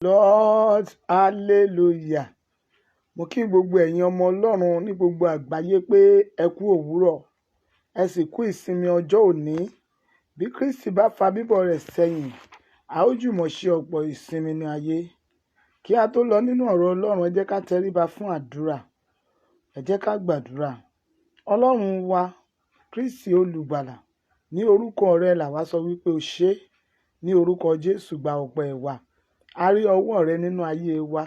Lord, hallelujah. Mo kí gbogbo ẹ̀yin ọmọ Ọlọ́run ní gbogbo àgbáyé pé ẹ kú òwúrọ̀, ẹ sì kú ìsinmi ọjọ́ òní. Bí Kristi bá fa bíbọ̀ rẹ̀ sẹ́yìn, a ó jùmọ̀ ṣe ọ̀pọ̀ ìsinmi ní ayé. Kí a tó lọ nínú ọ̀rọ̀ Ọlọ́run, ẹ jẹ́ ká tẹríba fún àdúrà. Ẹ jẹ́ ká gbàdúrà. Ọlọ́run wa, Kristi olùgbàlà, ní orúkọ rẹ làwa sọ wípé o ṣé. Ní orúkọ Jésù gba ọpẹ́ wa. A rí ọwọ́ rẹ nínú ayé wa.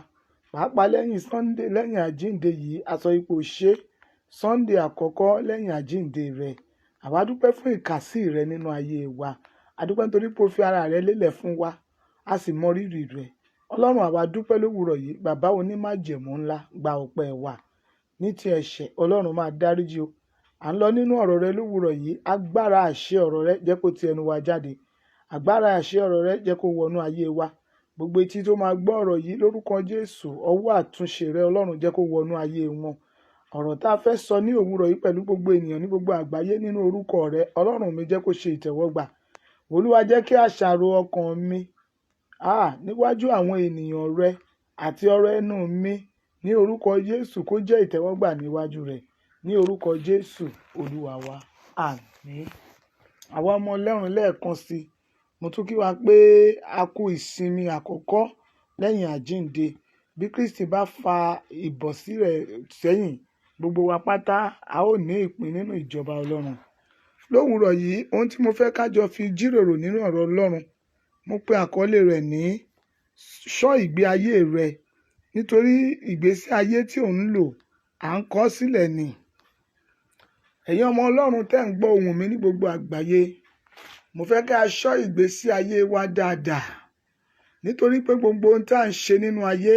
Pàápàá lẹ́yìn Sunday, lẹ́yìn àjíǹde yìí, a sọ wípé o ṣé. Sunday àkọ́kọ́ lẹ́yìn àjíǹde rẹ. Àwa dúpẹ́ fún ìkàsí rẹ nínú ayé wa. A dúpẹ́ nítorí pé o fi ara rẹ lélẹ̀ fún wa. A sì mọ rírì rẹ. Ọlọ́run, àwa dúpẹ́ lówùrọ̀ yìí. Bàbá onímájẹ̀mú ńlá, gba ọpẹ́ wa. Ní ti ẹ̀ṣẹ̀, Ọlọ́run máa dáríjì o. À ń lọ nínú ọ̀rọ̀ rẹ lówùrọ̀ yìí. Agbára àṣẹ ọ̀rọ̀ rẹ jẹ́ kó ti ẹnu wa jáde. Agbára àṣẹ ọ̀rọ̀ rẹ jẹ́ kó wọnú ayé wa. Gbogbo etí tó máa gbọ́ ọ̀rọ̀ yìí lórúkọ Jésù, ọwọ́ àtúnṣe rẹ Ọlọ́run jẹ́ kó wọnú ayé wọn. Ọ̀rọ̀ tá a fẹ́ sọ ní òwúrọ̀ yìí pẹ̀lú gbogbo ènìyàn ní gbogbo àgbáyé nínú orúkọ rẹ, Ọlọ́run mi, jẹ́ kó ṣe ìtẹ́wọ́gbà. Olúwa, jẹ́ kí àṣàrò ọkàn mi níwájú àwọn ènìyàn rẹ àti ọ̀rọ̀ ẹnu mi ní orúkọ Jésù kó jẹ́ ìtẹ́wọ́gbà níwájú rẹ. Ní orúkọ Jésù Olúwa wa. Àmín. Àwa ọmọ Ọlọ́run, lẹ́ẹ̀kan sí, mo tún kí wa pé a kú ìsinmi àkọ́kọ́ lẹ́yìn àjíǹde. Bí Kristi bá fa ìbọ̀sí rẹ̀ sẹ́yìn, gbogbo wa pátá a ó ní ìpín nínú ìjọba Ọlọ́run. Lówùrọ̀ yìí, ohun tí mo fẹ́ ká jọ fi jíròrò nínú ọ̀rọ̀ Ọlọ́run, mo pe àkọlé rẹ̀ ní "Ṣọ́ ìgbé ayé rẹ", nítorí ìgbésí ayé tí ò ń lò, à ń kọ sílẹ̀ ni. Ẹ̀yin ọmọ Ọlọ́run tẹ́ ń gbọ́ ohùn mi ní gbogbo àgbáyé, mo fẹ́ kí a ṣọ́ ìgbésí ayé wa dáadáa, nítorí pé gbogbo ohun tá à ń ṣe nínú ayé,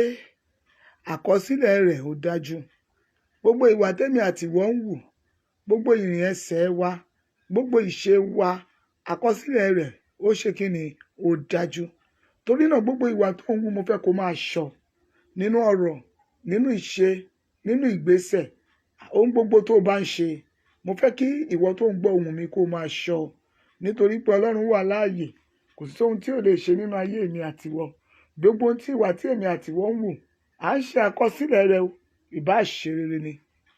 àkọsílẹ̀ rẹ̀ ó dájú. Gbogbo ìwà tẹ́mi àti ìwọ ń wù, gbogbo ìrìn ẹsẹ̀ wa, gbogbo ìṣe wa, àkọsílẹ̀ rẹ̀ ó ṣe kí ni? Ó dájú. Torí náà, gbogbo ìwà tó ń wù, mo fẹ́ kó máa ṣọ́ nínú ọ̀rọ̀, nínú ìṣe, nínú ìgbésẹ̀, ohun gbogbo tó o bá ń ṣe, mo fẹ́ kí ìwọ tó ń gbọ́ ohùn mi kó máa ṣọ́, nítorí pé Ọlọ́run wà láàyè. Kò sí ohun tí ò lè ṣe nínú ayé èmi àti ìwọ. Gbogbo ohun tí ìwà tí èmi àti ìwọ ń wù, à ń ṣe àkọsílẹ̀ rẹ̀ o. Ìbá ṣe rere ni,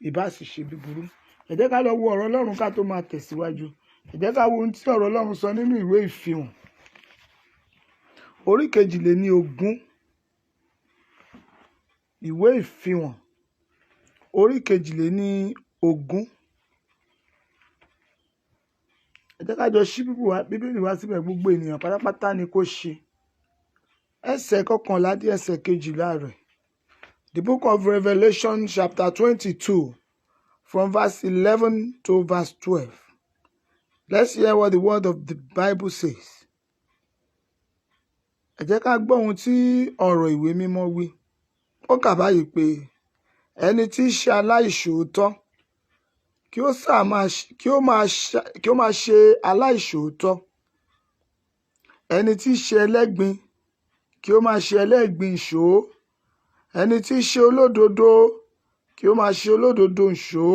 ìbá sì ṣe búburú. Ẹ jẹ́ ká lọ wo ọ̀rọ̀ Ọlọ́run ká tó máa tẹ̀síwájú. Ẹ jẹ́ ká wo ohun tí ọ̀rọ̀ Ọlọ́run sọ nínú ìwé Ìfihàn, orí 22. Ìwé Ìfihàn, orí 22. Ẹ jẹ́ ká jọ ṣí Bíbélì wá síbẹ̀. Gbogbo ènìyàn pátápátá ni kó ṣe. Ẹsẹ̀ 11 dé ẹsẹ̀ 12 rẹ̀. The Book of Revelation, chapter 22, from verse 11 to verse 12. Let's hear what the word of the Bible says. Ẹ jẹ́ ká gbọ́ ohun tí ọ̀rọ̀ ìwé mímọ́ wí. Ó kà báyìí pé, "Ẹni tí í ṣe aláìṣòótọ́, kí ó máa ṣe aláìṣòótọ́; ẹni tí í ṣe ẹlẹ́gbin, kí ó máa ṣe ẹlẹ́gbin ìṣó; ẹni tí í ṣe olódodo, kí ó máa ṣe olódodo ìṣó;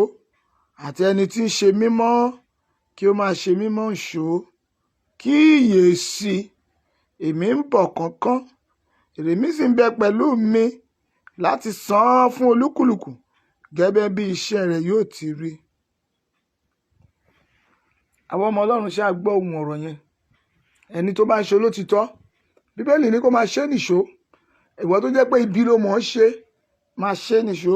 àti ẹni tí ń ṣe mímọ́, kí ó máa ṣe mímọ́ ìṣó. Kíyèsí, èmi ń bọ̀ kánkán, èrè mi sì ń bẹ pẹ̀lú mi láti san án fún olúkúlùkù gẹ́gẹ́ bí iṣẹ́ rẹ̀ yóò ti rí." Àwọn ọmọ Ọlọ́run, ṣáà gbọ́ ohun ọ̀rọ̀ yẹn. Ẹni tó bá ń ṣe olótìtọ́, Bíbélì ní kó máa ṣe nìṣó. Ìwọ tó jẹ́ pé ibi ló mọ̀ ọ́n ṣe, máa ṣe nìṣó.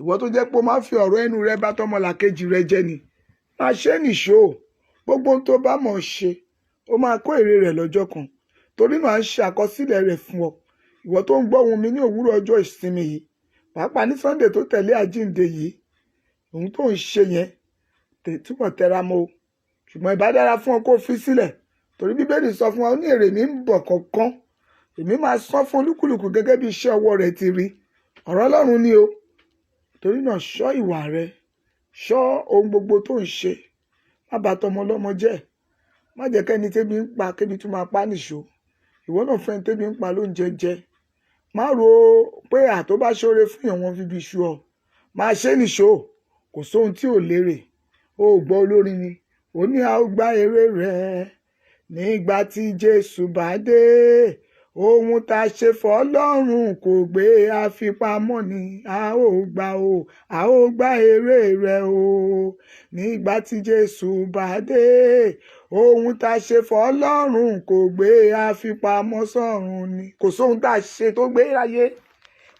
Ìwọ tó jẹ́ pé o máa ń fi ọ̀rọ̀ ẹnu rẹ bá tọmọlàkejì rẹ jẹ́ ni, máa ṣe nìṣó. Gbogbo ohun tó bá mọ̀ ọ́ ṣe, ó máa kó èrè rẹ̀ lọ́jọ́ kan. Torí náà, à ń ṣe àkọsílẹ̀ rẹ̀ fún ọ. Ìwọ tó ń gbọ́ ohùn mi ní òwúrọ̀ ọjọ́ ìsinmi yìí, pàápàá ní Sunday tó tẹ̀lé àjíǹde yìí, ohun tó ń ṣe yẹn, túbọ̀ tẹra mọ́ o. Ṣùgbọ́n ìbá dára fún ọ kó fi sílẹ̀, torí Bíbélì sọ fún wa, ó ní, "Èrè mi ń bọ̀ kánkán, èmi máa san fún olúkúlùkù gẹ́gẹ́ bí iṣẹ́ ọwọ́ rẹ̀ ti rí." Ọ̀rọ̀ Ọlọ́run ni o. Torí náà, ṣọ́ ìwà rẹ, ṣọ́ ohun gbogbo tó ń ṣe. Má bà tọmọ ọlọ́mọ jẹ́. Má jẹ́ kẹ́ni tébi ń pa kébi tún máa pa nìṣó. Ìwọ náà, fẹ́ tébi ń pa lóúnjẹ jẹ. Má ro pé àtó bá ṣoore fún èèyàn, wọn fi bí iṣu ọ. Máa ṣe nìṣó. Kò sóhun tí ò lérè. O ò gbọ́ olórin ni, ó ní, "A ó gba èrè rẹ̀ nígbà tí Jésù bá dé." Ohun tá a ṣe fọ́lọ́run kò gbé, àfipamọ́ ni. A ó gbà o, a ó gba èrè rẹ̀ o nígbà tí Jésù bá dé. Ohun tá a ṣe fọ́lọ́run kò gbé, àfipamọ́ sọ́run ni. Kò sóhun tá a ṣe tó gbé láyé.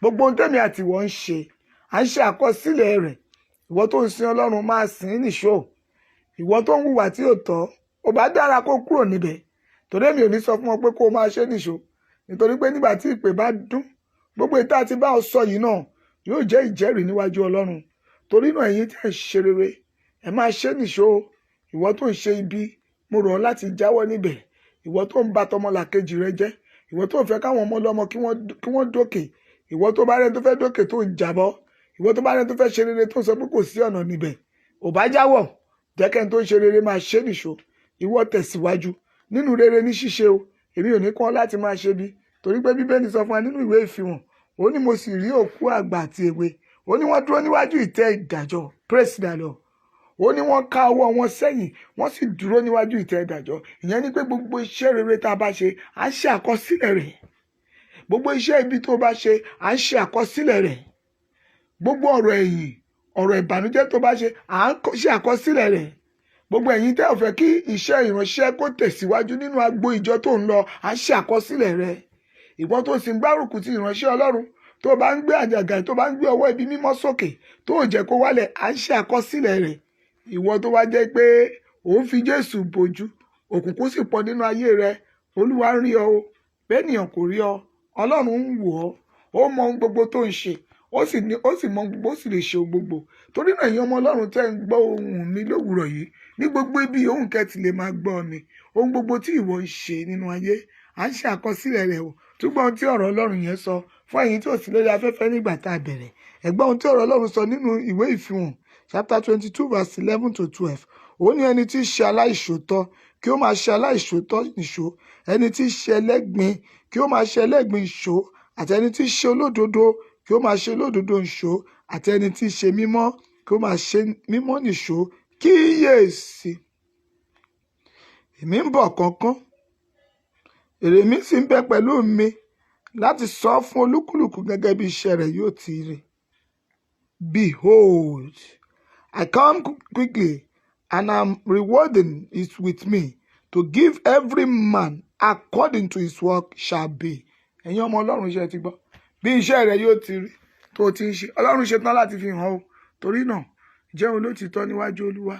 Gbogbo ohun tẹ́mi àti ìwọ ń ṣe, à ń ṣe àkọsílẹ̀ rẹ̀. Ìwọ tó ń sin Ọlọ́run, máa sìn ín nìṣó. Ìwọ tó ń hùwà tí ò tọ́, ò bá dára kó kúrò níbẹ̀, torí èmi ò ní sọ fún ọ pé kó o máa ṣe nìṣó, nítorí pé nígbà tí ìpè bá dún, gbogbo ìta àti bá ọ sọ yìí náà yóò jẹ́ ìjẹ́rìí níwájú Ọlọ́run. Torí náà, ẹ̀yin tí ẹ̀ ń ṣe rere, ẹ máa ṣe nìṣó. Ìwọ tó ń ṣe ibi, mo rọ̀ ọ́ láti jáwọ́ níbẹ̀. Ìwọ tó ń ba tọmọlàkejì rẹ jẹ́, ìwọ tó ń fẹ́ káwọn ọmọ ọlọ́mọ kí wọ́n dókè, ìwọ tó bá rẹ́ni tó fẹ́ dókè tó ń jábọ́, ìwọ tó bá rẹ́ni tó fẹ́ ṣe rere tó ń sọ pé kò sí ọ̀nà níbẹ̀, ò bá jáwọ́. Jẹ́ kẹ́ni tó ń ṣe rere máa ṣe nìṣó. Ìwọ tẹ̀síwájú nínú rere ní ṣíṣe o. Èmi ò ní kọ́ láti máa ṣe bí, torí pé Bíbélì sọ fún wa nínú ìwé Ìfihàn, ó ní, "Mo sì rí òkú àgbà àti èwe." Ó ní wọ́n dúró níwájú ìtẹ́ ìdájọ́. Praise the Lord. Ó ní wọ́n ká ọwọ́ wọn sẹ́yìn, wọ́n sì dúró níwájú ìtẹ́ ìdájọ́. Ìyẹn ni pé gbogbo iṣẹ́ rere tá a bá ṣe, à ń ṣe àkọsílẹ̀ rẹ̀. Gbogbo iṣẹ́ ibi tó bá ṣe, à ń ṣe àkọsílẹ̀ rẹ̀. Gbogbo ọ̀rọ̀ ẹ̀yìn, ọ̀rọ̀ ìbànújẹ́ tó bá ṣe, à ń ṣe àkọsílẹ̀ rẹ̀. Gbogbo ẹ̀yin tẹ́ ò fẹ́ kí iṣẹ́ ìránṣẹ́ kó tẹ̀síwájú nínú agbo ìjọ tó ń lọ, à ń ṣe àkọsílẹ̀ rẹ̀. Ìwọ tó sì ń gbárùkù ti ìránṣẹ́ Ọlọ́run, tó bá ń gbé àjàgà, tó bá ń gbé ọwọ́ ibi mímọ́ sókè, tó ò jẹ́ kó wálẹ̀, à ń ṣe àkọsílẹ̀ rẹ̀. Ìwọ tó wá jẹ́ pé òun fi Jésù bojú, òkùnkùn sì pọ̀ nínú ayé rẹ, Olúwa ń rí ọ o. Bẹ́ẹ̀nìyàn kò rí ọ, Ọlọ́run ń wò ọ́. Ó mọ ohun gbogbo tó ń ṣe, ó sì ní, ó sì mọ ohun gbogbo, ó sì lè ṣe ohun gbogbo. Torí náà, ẹ̀yin ọmọ Ọlọ́run tẹ́ ń gbọ́ ohùn mi lówùúrọ̀ yìí, ní gbogbo ibi òun kẹ́tì lè máa gbọ́ mi, ohun gbogbo tí ìwọ ń ṣe nínú ayé, à ń ṣe àkọsílẹ̀ rẹ̀ o. Túgbọ́n ohun tí ọ̀rọ̀ Ọlọ́run yẹn sọ fún ẹ̀yin tí ò sí lórí afẹ́fẹ́ nígbà tá a bẹ̀rẹ̀, ẹ gbọ́ ohun tí ọ̀rọ̀ Ọlọ́run sọ nínú ìwé Ìfihàn chapter 22 verse 11 to 12. Ó ní, "Ẹni tí í ṣe aláìṣòótọ́, kí ó máa ṣe aláìṣòótọ́ nìṣó; ẹni tí í ṣe ẹlẹ́gbin, kí ó máa ṣe ẹlẹ́gbin nìṣó; àti ẹni tí í ṣe olódodo, kí ó máa ṣe olódodo nìṣó; àti ẹni tí í ṣe mímọ́, kí ó máa ṣe mímọ́ nìṣó. Kíyèsí, èmi ń bọ̀ kánkán, èrè mi sì ń bẹ pẹ̀lú mi láti san fún olúkúlùkù gẹ́gẹ́ bí iṣẹ́ rẹ̀ yóò ti rí." Behold, I come quickly, and my reward is with me to give every man according to his work shall be. Ẹ̀yin ọmọ Ọlọ́run, iṣẹ́ ti gbọ́ bí iṣẹ́ rẹ̀ yóò ti rí tó o ti ń ṣe. Ọlọ́run ṣetán láti fi hàn ó. Torí náà, jẹ́ olótìtọ́ níwájú Olúwa.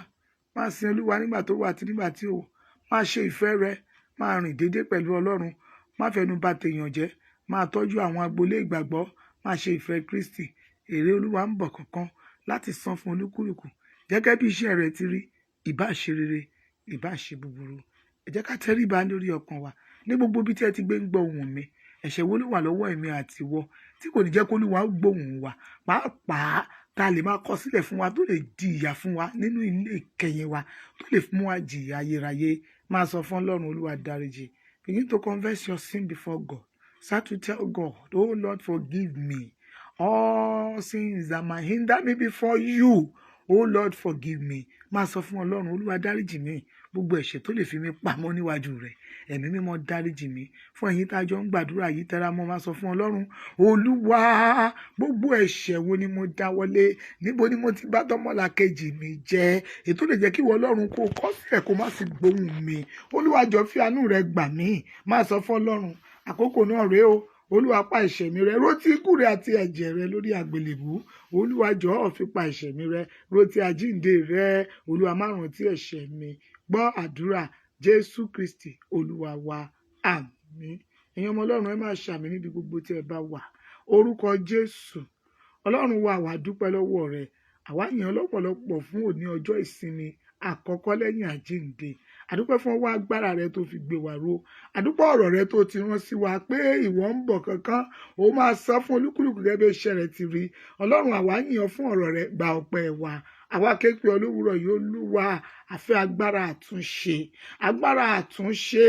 Máa sin Olúwa nígbà tó wà àti nígbà tí ò. Máa ṣe ìfẹ́ rẹ̀, máa rìn déédéé pẹ̀lú Ọlọ́run, má fẹnu bà tèèyàn jẹ́, máa tọ́jú àwọn agboolé ìgbàgbọ́, máa ṣe ìfẹ́ Kristi. Èrè Olúwa ń bọ̀ kánkán láti san fún olúkúlùkù gẹ́gẹ́ bí iṣẹ́ rẹ̀ ti rí, ìbá ṣe rere, ìbá ṣe búburú. Ẹ jẹ́ ká tẹríba lórí ọkàn wa ní gbogbo ibi tí ẹ ti gbé ń gbọ́ ohùn mi. Ẹ̀ṣẹ̀ wo ló wà lọ́wọ́ èmi àti ìwọ tí kò ní jẹ́ kó Olúwa gbóhùn wa, pàápàá tá a lè máa kọ sílẹ̀ fún wa, tó lè di ìyà fún wa nínú ilé ìkẹyìn wa, tó lè mú wa jìyà ayérayé? Máa sọ fún Ọlọ́run, "Olúwa, dáríjì." Begin to confess your sin before God. Start to tell God, "Oh Lord, forgive me all sins that might hinder me before you. Oh Lord, forgive me." Máa sọ fún Ọlọ́run, "Olúwa, dáríjì mi gbogbo ẹ̀ṣẹ̀ tó lè fi mí pamọ́ níwájú rẹ̀. Ẹ̀mí Mímọ́, dáríjì mi." Fún ẹ̀yin tá a jọ ń gbàdúrà yìí, tẹra mọ́, máa sọ fún Ọlọ́run, "Olúwa, gbogbo ẹ̀ṣẹ̀ wo ni mo dáwọ́lé? Níbo ni mo ti bá tọmọlàkejì mi jẹ́, ètò lè jẹ́ kí ìwọ Ọlọ́run kó kọ́ sílẹ̀, kó má sì gbóhùn mi? Olúwa, jọ̀ọ́, fi àánú rẹ gbà mí." Máa sọ fún Ọlọ́run, àkókò náà rèé o. "Olúwa, pa ẹ̀ṣẹ̀ mi rẹ́. Rántí ikú rẹ àti ẹ̀jẹ̀ rẹ lórí àgbélébùú. Olúwa, jọ̀ọ́, fi pa ẹ̀ṣẹ̀ mi rẹ́. Rántí àjíǹde rẹ. Olúwa, má rántí ẹ̀ṣẹ̀ mi." Gbọ́ àdúrà. Jésù Kristi Olúwa wa, àmín. Ẹ̀yin ọmọ Ọlọ́run, ẹ máa ṣàmín níbi gbogbo tí ẹ bá wà. Orúkọ Jésù. Ọlọ́run wa, àwa dúpẹ́ lọ́wọ́ rẹ. Àwa yìn ọ́ lọ́pọ̀lọpọ̀ fún òní, ọjọ́ ìsinmi àkọ́kọ́ lẹ́yìn àjíǹde. Àdúpẹ́ fún ọwọ́ agbára rẹ tó fi gbé wa ró. Àdúpẹ́ ọ̀rọ̀ rẹ tó ti rán sí wa pé ìwọ ń bọ̀ kankan, ó máa san fún olúkúlùkù gẹ́gẹ́ bí iṣẹ́ rẹ ti rí. Ọlọ́run, àwa yìn ọ́ fún ọ̀rọ̀ rẹ. Gba ọpẹ́ wa. Àwa ké pè ọ́ lówùúrọ̀ yìí, Olúwa, a fẹ́ agbára àtúnṣe, agbára àtúnṣe,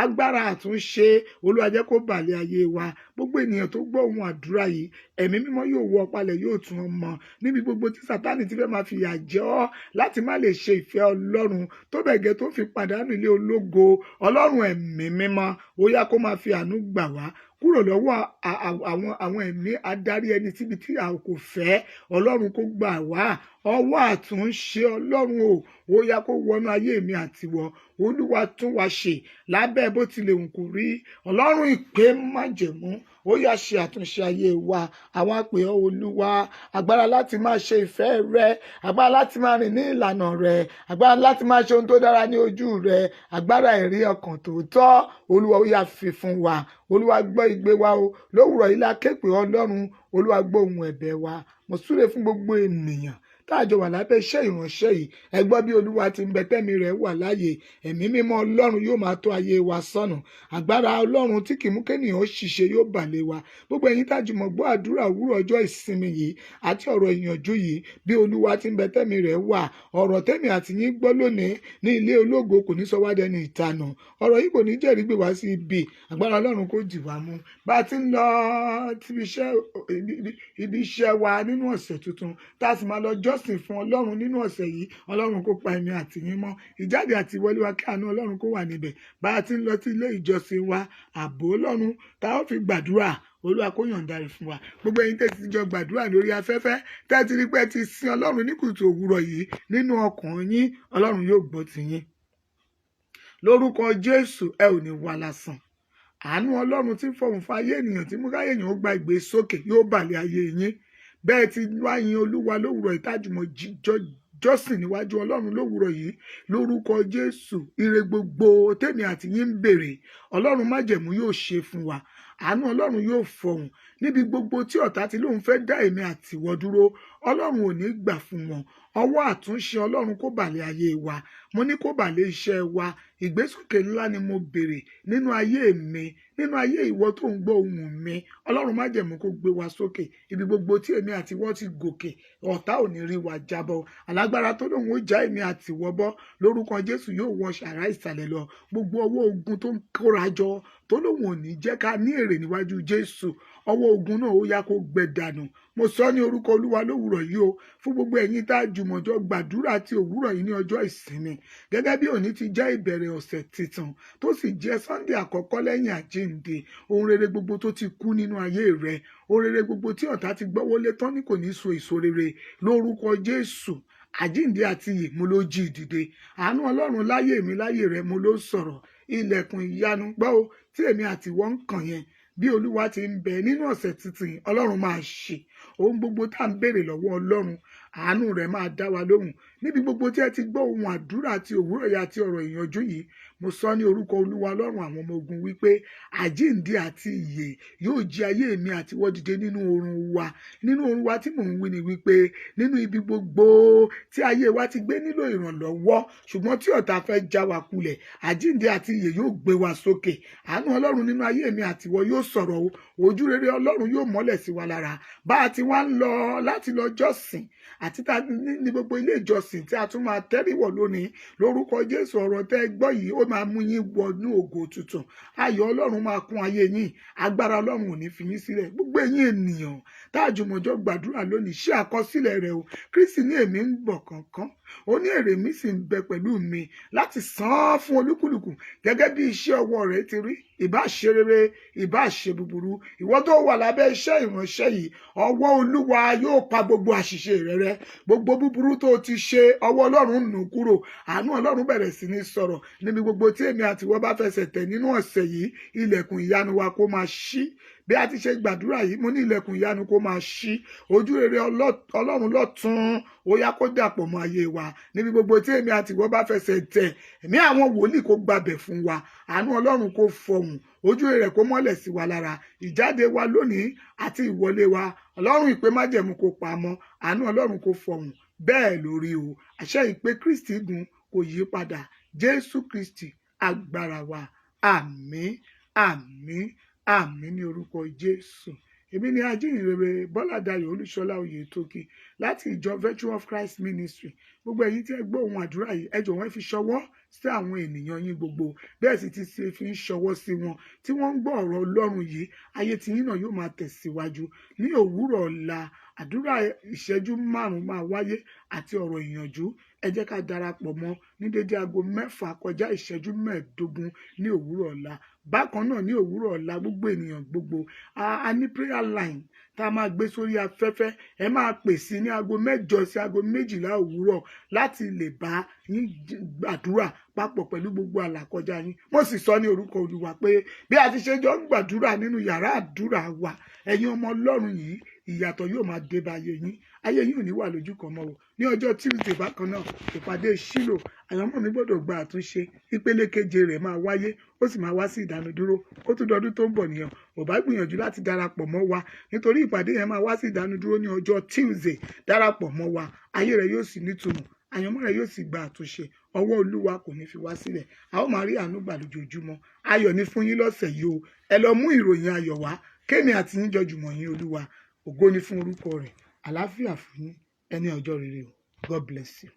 agbára àtúnṣe. Olúwa, jẹ́ kó bàlẹ̀ ayé wa. Gbogbo ènìyàn tó gbọ́ ohun àdúrà yìí, ẹ̀mí mímọ́ yóò wọ ọpalẹ̀, yóò tún ọ mọ níbi gbogbo tí Sátánì ti fẹ́ máa fìyà jẹ ọ́ láti má lè ṣe ìfẹ́ Ọlọ́run tó bẹ̀ gẹ́ tó fi pàdánù ilé ológo. Ọlọ́run ẹ̀mí mímọ́, ó yá, kó máa fi àánú gbà wá kúrò lọ́wọ́ àwọn ẹ̀mí adarí ẹni síbi tí a kò fẹ́. Ọlọ́run kó gbà wá. Ọwọ́ àtúnṣe Ọlọ́run o, ó yá, kó wọnú ayé mi àtiwọ. Olúwa, tún wa ṣe lábẹ́ bó tilẹ̀ wù kó rí. Ọlọ́run ìpè májẹ̀mú, ó yá, ṣe àtúnṣe ayé wa. Àwọn àpè ọ́, Olúwa, agbára láti máa ṣe ìfẹ́ rẹ, agbára láti máa rìn ní ìlànà rẹ, agbára láti máa ṣe ohun tó dára ní ojú rẹ, agbára ẹ̀rí ọkàn tòótọ́, Olúwa, ó yá, fi fún wa. Olúwa, gbọ́ igbe wa o. Lówùrọ̀ yìí la ké pè Ọlọ́run. Olúwa, gbọ́ ohùn ẹ̀bẹ̀ wa. Mo súre fún gbogbo ènìyàn tá a jọ wà lábẹ́ iṣẹ́ ìránṣẹ́ yìí. Ẹ gbọ́, bí Olúwa ti ń bẹ, tẹ́mi rẹ̀ wà láàyè, ẹ̀mí mímọ́ Ọlọ́run yóò máa tó ayé wa sọ́nà. Agbára Ọlọ́run tí kì í mú kéèyàn ó ṣìṣe yóò bà lé wa. Gbogbo ẹ̀yin tá a jùmọ̀ gbọ́ àdúrà òwúrọ̀ ọjọ́ ìsinmi yìí àti ọ̀rọ̀ ìyànjú yìí, bí Olúwa ti ń bẹ, tẹ́mi rẹ̀ wà, ọ̀rọ̀ tẹ́mi àti yín gbọ́ lónìí ní ilé ológo kò ní sọ wá dẹni ìtanù. Ọ̀rọ̀ yìí kò ní jẹ́rìí gbé wá sí ibi. Agbára Ọlọ́run kò dì wá mú bá a ti ń lọ ibi iṣẹ́ wa nínú ọ̀sẹ̀ tuntun, tá a sì máa lọ jọ́sìn fún Ọlọ́run nínú ọ̀sẹ̀ yìí. Ọlọ́run kó pa ẹ̀mí àti yín mọ́. Ìjáde àti ìwọlé wa, kí àánú Ọlọ́run kó wà níbẹ̀. Bá a ti ń lọ sí ilé ìjọsìn wa, ààbò Ọlọ́run tá a ó fi gbàdúrà, Olúwa kó yọ̀ǹda rẹ̀ fún wa. Gbogbo ẹ̀yin tẹ́ ti jọ gbàdúrà lórí afẹ́fẹ́, tẹ́ ti rí pé ti sin Ọlọ́run ní kùtù òwúrọ̀ yìí nínú ọkàn yín, Ọlọ́run yóò gbọ́ ti yín lórúkọ Jésù. Ẹ ò ní wà lásán. Àánú Ọlọ́run tí ń fọhùn fún ayé ènìyàn, tí mú káyé ènìyàn ó gba ìgbésókè, yóò bàlẹ̀ ayé yín. Bẹ́ẹ̀ ti wá yin Olúwa lówùrọ̀, ìtajùmọ̀ jọ́sìn níwájú Ọlọ́run lówùrọ̀ yìí, lórúkọ Jésù, ire gbogbo tèmi àti yín ń béèrè, Ọlọ́run májẹ̀mú yóò ṣe fún wa. Àánú Ọlọ́run yóò fọhùn níbi gbogbo tí ọ̀tá tí lóun fẹ́ dá èmi àtìwọ dúró. Ọlọ́run ò ní gbà fún wọn. Ọwọ́ àtúnṣe Ọlọ́run kó bàlẹ̀ ayé wa. Mo ní kó bàlẹ̀ iṣẹ́ wa. Ìgbésókè ńlá ni mo béèrè nínú ayé mi, nínú ayé ìwọ tó ń gbọ́ ohùn mi. Ọlọ́run májẹ̀mú kó gbé wa sókè. Ibi gbogbo tí èmi àti ìwọ ti gòkè, ọ̀tá ò ní rí wa jábọ́. Alágbára tó lóun ó já èmi àti ìwọ bọ́, lórúkọ Jésù, yóò wọ ṣàrá ìsàlẹ̀ lọ. Gbogbo ọwọ́ ogun tó ń kóra jọ tó lóun ò ní jẹ́ ká ní èrè níwájú Jésù, ọwọ́ ogun náà, ó yá, kó gbẹ dànù. Mo sọ ní orúkọ Olúwa lówùrọ̀ yìí o, fún gbogbo ẹ̀yin tá a jùmọ̀jọ gbàdúrà ti òwúrọ̀ yìí ní ọjọ́ ìsinmi, gẹ́gẹ́ bí òní ti jẹ́ ìbẹ̀rẹ̀ ọ̀sẹ̀ tuntun, tó sì jẹ́ Sunday àkọ́kọ́ lẹ́yìn àjíǹde, ohun rere gbogbo tó ti kú nínú ayé rẹ, ohun rere gbogbo tí ọ̀tá ti gbọ́wọ́lé tán ní kò ní so èso rere, lórúkọ Jésù, àjíǹde àti ìyè, mo ló jí dìde. Àánú Ọlọ́run láyé mi, láyé rẹ, mo ló sọ̀rọ̀. Ilẹ̀kùn ìyanu gbọ́ o, tí èmi àti ìwọ ń kàn yẹn, bí Olúwa ti ń bẹ, nínú ọ̀sẹ̀ tuntun yìí, Ọlọ́run máa ṣe ohun gbogbo tá à ń béèrè lọ́wọ́ Ọlọ́run. Àánú rẹ̀ máa dá wa lóhùn níbi gbogbo tí ẹ ti gbọ́ ohun àdúrà àti òwúrọ̀ yìí àti ọ̀rọ̀ ìyànjú yìí. Mo sọ ní orúkọ Olúwa Ọlọ́run àwọn ọmọ ogun wípé àjíǹde àti ìyè yóò jí ayé mi àti ìwọ dìde nínú oorun wa. Nínú oorun wa tí mò ń wí ni wípé nínú ibi gbogbo tí ayé wa ti gbé nílò ìrànlọ́wọ́, ṣùgbọ́n tí ọ̀tá fẹ́ já wa kulẹ̀, àjíǹde àti ìyè yóò gbé wa sókè. Àánú Ọlọ́run nínú ayé mi àti ìwọ yóò sọ̀rọ̀ o. Ojú rere Ọlọ́run yóò mọ́lẹ̀ sí wa lára bá a ti wá ń lọ láti lọ jọ́sìn àti tá ní gbogbo ilé ìjọsìn tí a tún máa tẹ́rìwọ̀ lónìí. Lórúkọ Jésù, ọ̀rọ̀ tẹ́ ẹ gbọ́ yìí, ó máa mú yín wọnú ògo tuntun. Ayọ̀ Ọlọ́run máa kún ayé yín. Agbára Ọlọ́run ò ní fi yín sílẹ̀. Gbogbo ẹ̀yin ènìyàn tá a jùmọ̀jọ gbàdúrà lónìí, ṣé àkọsílẹ̀ rẹ o. Kristi ní, "Èmi ń bọ̀ kánkán." Ó ní, "Èrè mi sì ń bẹ pẹ̀lú mi láti san án fún olúkúlùkù gẹ́gẹ́ bí iṣẹ́ ọwọ́ rẹ̀ ti rí, ìbá ṣe rere, ìbá ṣe búburú." Ìwọ tó wà lábẹ́ iṣẹ́ ìránṣẹ́ yìí, ọwọ́ Olúwa yóò pa gbogbo àṣìṣe rẹ rẹ́. Gbogbo búburú tó ti ṣe, ọwọ́ Ọlọ́run nù kúrò. Àánú Ọlọ́run bẹ̀rẹ̀ sí ní sọ̀rọ̀ níbi gbogbo tí èmi àti ìwọ bá fẹsẹ̀ tẹ̀ nínú ọ̀sẹ̀ yìí. Ilẹ̀kùn ìyanu wa kó máa ṣí. Bí a ti ṣe gbàdúrà yìí, mo ní ilẹ̀kùn ìyanu kó máa ṣí. Ojú rere Ọlọ́run lọ́tún, ó yá, kó dàpọ̀ mọ́ ayé wa níbi gbogbo tí èmi àti ìwọ bá fẹsẹ̀ tẹ̀. Ẹ̀mí àwọn wòlíì kó gbabẹ̀ fún wa. Àánú Ọlọ́run kó fọhùn. Ojú rẹ̀ kó mọ́lẹ̀ sí wa lára. Ìjáde wa lónìí àti ìwọlé wa, Ọlọ́run ìpè májẹ̀mú kó pa mọ́. Àánú Ọlọ́run kó fọhùn. Bẹ́ẹ̀ lórí o. Àṣẹ ìpè Kristi gùn kò yí padà. Jésù Kristi agbára wa. Àmín, àmín, àmín ní orúkọ Jésù. Èmi ni ajíhìnrere Bọ́ládayọ̀ Olúṣọlá Oyètókì láti ìjọ Virtue of Christ Ministry. Gbogbo ẹ̀yin tí ẹ gbọ́ ohun àdúrà yìí, ẹ jọ̀wọ́ ẹ fi ṣọwọ́ sí àwọn ènìyàn yín gbogbo. Bẹ́ẹ̀ sì ti ṣe fi ń ṣọwọ́ sí wọn tí wọ́n ń gbọ́ ọ̀rọ̀ Ọlọ́run yìí, ayé tí yín náà yóò máa tẹ̀síwájú. Ní òwúrọ̀ ọ̀la, àdúrà ìṣẹ́jú 5 máa wáyé àti ọ̀rọ̀ ìyànjú. Ẹ jẹ́ ká darapọ̀ mọ́ ní dédé aago 5:45 ní òwúrọ̀ ọ̀la. Bákan náà ní òwúrọ̀ ọ̀la, gbogbo ènìyàn gbogbo, a ní prayer line tá a máa gbé sórí afẹ́fẹ́. Ẹ máa pè sí ní aago 8 sí aago 12 òwúrọ̀ láti lè bá yín gbàdúrà papọ̀ pẹ̀lú gbogbo àlàkọjá yín. Mo sì sọ ní orúkọ Olúwa pé bí a ti ṣe jọ ń gbàdúrà nínú yàrá àdúrà wa, ẹ̀yin ọmọ Ọlọ́run yìí, ìyàtọ̀ yóò máa dé bá ayé yín. Ayé yín ò ní wà lójú kan mọ́ o. Ní ọjọ́ Tuesday bákan náà, ìpàdé Ṣílò, àyànmọ́ mi gbọ́dọ̀ gba àtúnṣe. Ìpele keje rẹ̀ máa wáyé, ó sì máa wá sí ìdánudúró. Ó tún dọdún tó ń bọ̀ nìyẹn. Ò bá gbìyànjú láti darapọ̀ mọ́ wa nítorí ìpàdé yẹn máa wá sí ìdánudúró ní ọjọ́ Tuesday. Darapọ̀ mọ́ wa, ayé rẹ̀ yóò sì nítumọ̀, àyànmọ́ rẹ̀ yóò sì gba àtúnṣe. Ọwọ́ Olúwa kò ní fi wá sílẹ̀. A ó máa rí àánú gbà lójoojúmọ́. Ayọ̀ ní fún yín lọ́sẹ̀ yìí o. Ẹ lọ mú ìròyìn ayọ̀ wá, kémi àti yín jọ jùmọ̀ yín Olúwa. Ògo ni fún orúkọ rẹ̀. Àlàáfíà fún yín. Ẹ ní ọjọ́ rere o. God bless you.